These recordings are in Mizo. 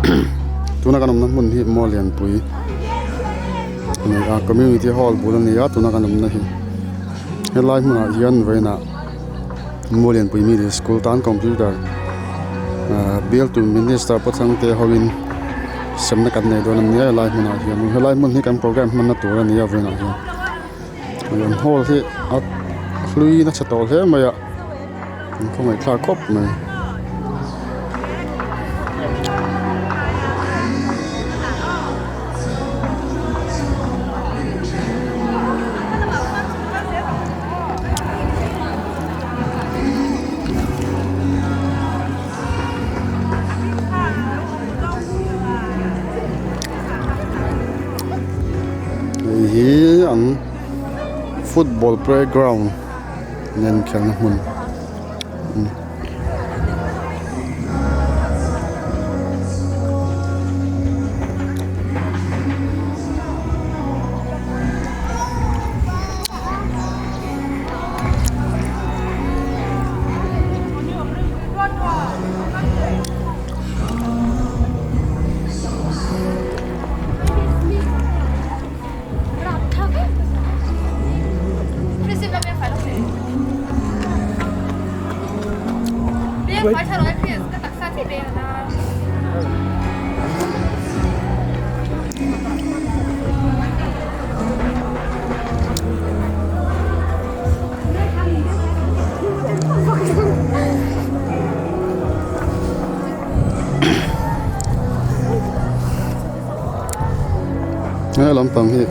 Tuna kan awmna hmun hi maw lianpui a ni a community hall bul a ni a tuna kan awmna hi helai hmunah hian vawiinah maw lianpui middle school tan computer ahh bialtu minister pawh thlang te hoin semna kan nei dawn a nia helai hmunah hian helai hmun hi kan programme hmanna tur a ni a vawiinah hian. An hall hi a hlui nasa tawh hle mai a an khawngaih thlak khawp mai. Hei hi an football playground nen khelhna hmun a ni. He lampang hi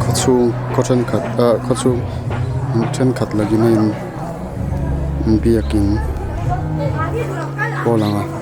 khaw chhung khaw thenkhat ah khaw chhung thenkhat lakin a in biakin pawh a lang a.